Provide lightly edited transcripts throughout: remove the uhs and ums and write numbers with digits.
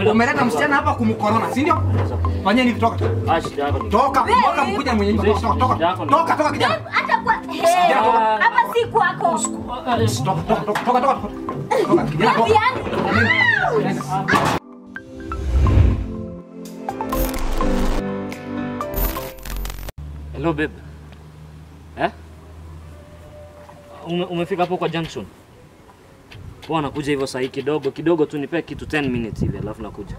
Umeleta msichana hapa kumkorona, si ndio? Fanyeni hivi, toka. Toka, mpaka mkuja mwenye nyumba. Toka, toka. Toka, toka kijana. Hata kwa hapa si kwako. Toka, toka, toka, toka. Toka kijana, toka. Hello babe. Eh? Umefika hapo kwa junction? Poa, nakuja hivyo sahi kidogo kidogo tu, nipe kitu 10 minutes hivi alafu nakuja.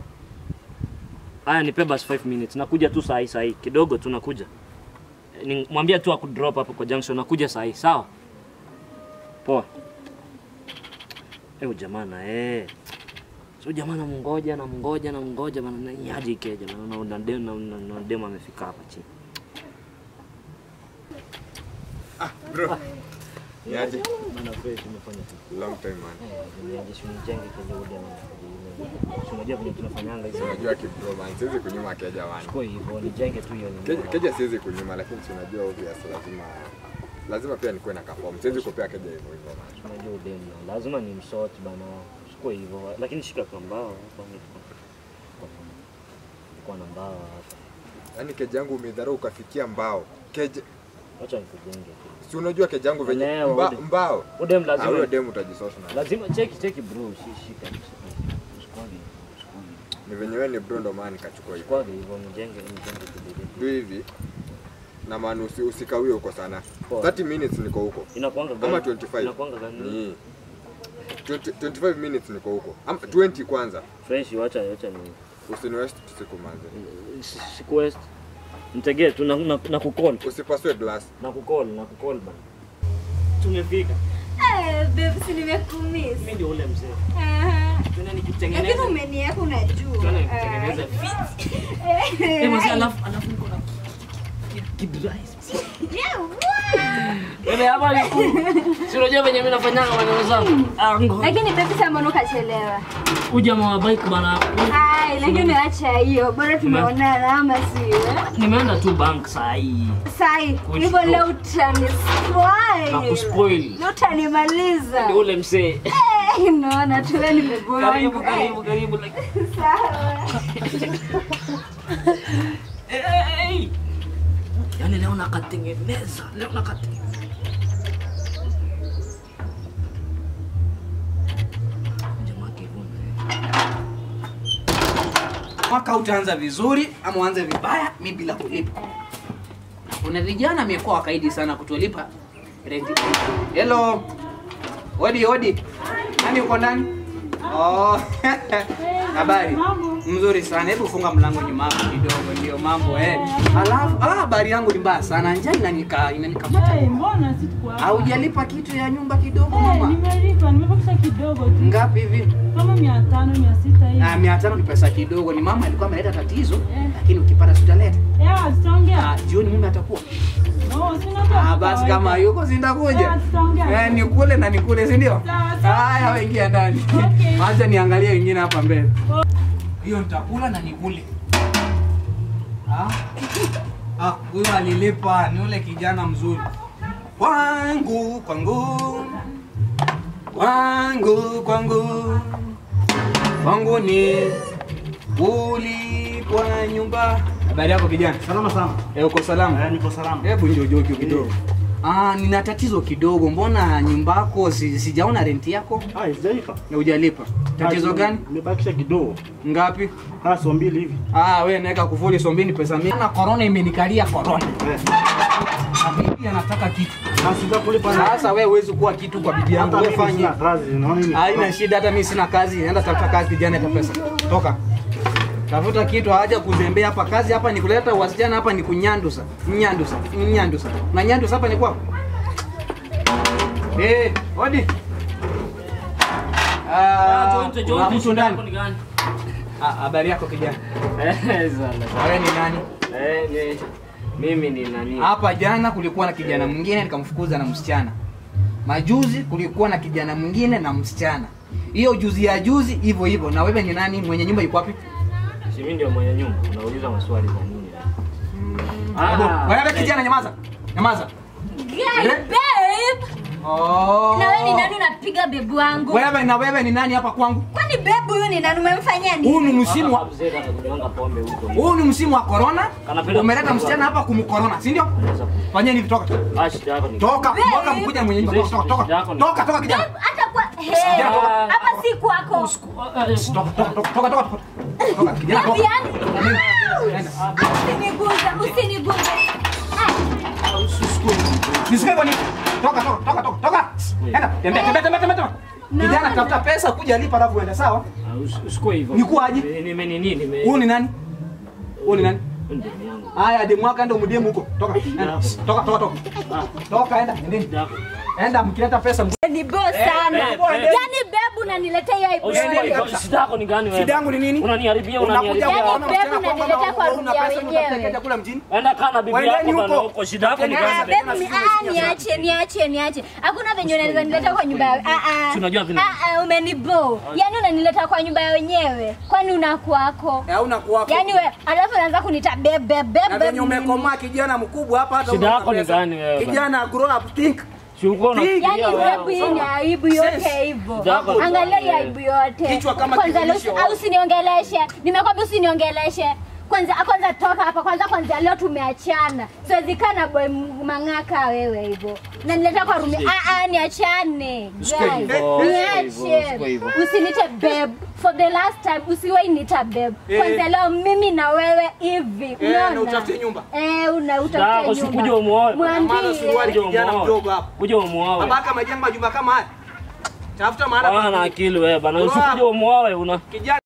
Haya, nipe basi 5 minutes. Nakuja tu sahi sahi kidogo tu nakuja. Mwambie tu akudrop hapo kwa junction, nakuja sahi, sawa? Poa. Eh jamana eh. So jamana mungoja na mungoja na mungoja bana, ni aje ikeja bana, na demo amefika hapa chini. Ah bro. Niaje? Bana fresh, umefanya tu. Long time man. Niaje, si unijenge keja ule ama. Si unajua vile tunafanyanga hizo. Unajua kibro man, siwezi kunyuma keja man. Kwa hivyo nijenge tu hiyo ni. Keja siwezi kunyuma, lakini si unajua obvious lazima pia nikuwe na perform. Siwezi kupea keja hivyo hivyo man. Unajua udemu lazima ni msort bana. Siko hivyo. Lakini shika kwa mbao hapa niko na mbao hapa. Yaani keja yangu umedharau ukafikia mbao. Keja acha nikujenge tu. Si unajua keja yangu venye mbao. Udem lazima. Huyo demu utajisort na. Lazima cheki bro, shika. Usikwage. Ni venye wewe ni bro ndo maana nikachukua hivyo. Usikwage hivyo, nijenge tu. Do hivi. Na maana usikawie huko sana. 30 minutes niko huko. Inakuanga gani? Kama 25. Inakuanga gani? 25 minutes niko huko. Ama 20 kwanza. Fresh, acha ni. Usiniwaste tusiku manze. Siku mtegee tu na kukol. Usipasue glass. Na kukol bana. Tumefika. Eh babe, si nimekumiss. Mimi ndio ule mzee. Tuna nikitengeneza. Lakini umeniweka unajua. Tuna nikitengeneza fit. Eh mzee, alafu niko na kidrice. Yeah. Wewe hapa ni si unajua venye mimi nafanyanga maneno zangu. Lakini babe sasa mbona ukachelewa? Uja mwa bike bana. Ai, lakini acha hiyo. Bora tumeonana ama sio? Nimeenda tu bank saa hii. Sai, hivyo leo utanispoil. Na kuspoil. Leo utanimaliza. Ndio ule mzee. Eh, naona tu wewe nimeboa. Karibu like. Sawa. Hey! Yaani leo nakatengeneza. Leo nakatengeneza. Jamaa kivuna. Mwaka utaanza vizuri ama uanze vibaya, mimi bila kulipa. Kuna vijana wamekuwa wakaidi sana kutolipa rent. Hello. Odi odi. Nani uko ndani? Oh. Habari. Mzuri sana. Hebu funga mlango nyuma yako kidogo ndio mambo eh. Alafu habari yangu ni mbaya sana. Njaa inanikamata. Eh, mbona si tuko hapa? Haujalipa kitu ya nyumba kidogo mama? Nimelipa, nimebakisha kidogo tu. Ngapi hivi? Kama 500, 600 hivi. Ah, 500 ni pesa kidogo. Ni mama alikuwa ameleta tatizo, lakini ukipata sitaleta. Yeah, tutaongea. Ah, jioni mume atakuwa. No, sina. Ah, basi kama yuko sindakuja. Eh, nikule na nikule, si ndio? Haya, wewe ingia ndani. Okay. Acha niangalie wengine hapa mbele. Hiyo nitakula na nikule. Ah, huyo alilipa ni ule kijana mzuri. Kwangu, kwangu. Kwangu, kwangu. Kwangu ni ulipwa nyumba. Habari yako kijana? Salama sana. Eh, uko salama? Eh, niko salama. Hebu njoo njoo kidogo. Ah, nina tatizo kidogo. Mbona nyumba yako sijaona rent yako? Ah, sijalipa. Na hujalipa. Tatizo gani? Nimebakisha kidogo. Ngapi? Ah, so mbili hivi. Ah, wewe naweka kufuli so mbili pesa mingi. Na corona imenikalia corona. Eh. Na bibi anataka kitu. Na sitakulipa. Sasa wewe huwezi kuwa kitu kwa bibi yangu. Wewe fanye. Sina kazi, unaona nini? Haina shida, hata mimi sina kazi. Naenda tafuta kazi kijana hata pesa. Toka. Tafuta kitu, haja kuzembea hapa. Kazi hapa ni kuleta wasichana hapa ni kunyandusa. Nyandusa, nyandusa. Na nyandusa hapa ni kwako. Eh, hodi. Ah, kuna mtu ndani. Ah, habari yako kijana? Eh, sana. Wewe ni nani? Eh, mimi ni nani? Hapa jana kulikuwa na kijana mwingine nikamfukuza na msichana. Majuzi kulikuwa na kijana mwingine na msichana. Hiyo juzi ya juzi hivyo hivyo. Na wewe ni nani? Mwenye nyumba yuko wapi? Si mimi ndio mwenye nyumba. Unauliza maswali za nini? Ah, wewe kijana nyamaza. Nyamaza. Guy, babe. Oh. Na wewe ni nani unapiga bebu wangu? Wewe na wewe ni nani hapa kwangu? Kwani bebu huyu ni nani umemfanyia nini? Huu ni msimu wa Mzee anakunywanga pombe huko. Huu ni msimu wa corona. Kanapenda Umeleta msichana hapa kumkorona, si ndio? Fanyeni hivi, toka. Ah, shida yako ni. Toka, mwaka mkuja mwenye nyumba. Toka, toka. Toka, toka kijana. Bebu hata kwa hapa si kwako. Toka, toka, toka, toka, toka. Toka kijana, Bebu toka. yani. Usiniguze, usiniguze. Nisikae kwa nini? Toka, toka, toka, toka, toka. Enda, tembea, tembea, tembea, tembea. Kijana tafuta pesa kuja lipa alafu uende, sawa? Usikue hivyo. Nikuaje? Nime nini nime. Huyu ni nani? Huyu ni nani? Ndio yangu. Haya, demu wako enda umdemu huko. Toka. Enda. Toka, toka, toka. Toka, enda. Nendeni. Enda mkileta pesa Ni bo sana. Yaani bebu unaniletea hiyo aibu. Shida yako ni gani wewe? Shida yangu ni nini? Unaniharibia, Unakuja unaniharibia. kuona msichana Bebu kwamba unaniletea kwa una pesa rudia unataka wenyewe. kula mjini? Enda kaa na bibi yako bana huko. Shida yako ni gani? Bebu niache, niache, niache. Hakuna venye unaweza nileta kwa nyumba ya Tunajua vile. Umenibo. Yaani unanileta kwa nyumba ya wenyewe. Kwani unakuwako? Hauna kuwako. Yaani wewe alafu unaanza kuniita bebe bebe. Na venye umekomaa kijana mkubwa hapa hata Shida una yako ni pesa. gani wewe? Kijana grow up think. Yaani bebu hii ni aibu yote hivyo. Angalia hii aibu yote. Kichwa kama kwanza leo kivumisho. au usiniongeleshe. Nimekwambia usiniongeleshe. Kwanza toka hapa kwanza leo tumeachana. Siwezi kaa na boy mang'aka wewe hivyo. Na nileta kwa rumi. Niachane. Niache. Usiniite babe. For the last time usiwahi niita babe. Kwanza leo mimi na wewe hivi. Unaona? Na utafute nyumba. Una utafute nyumba. Kuja umuoe. Mwambie. Kijana mdogo hapa. Kuja umuoe. Babaka majengo majumba kama haya. Tafuta mahala. Bana akili wewe bana. Usikuja umuoe una. Kijana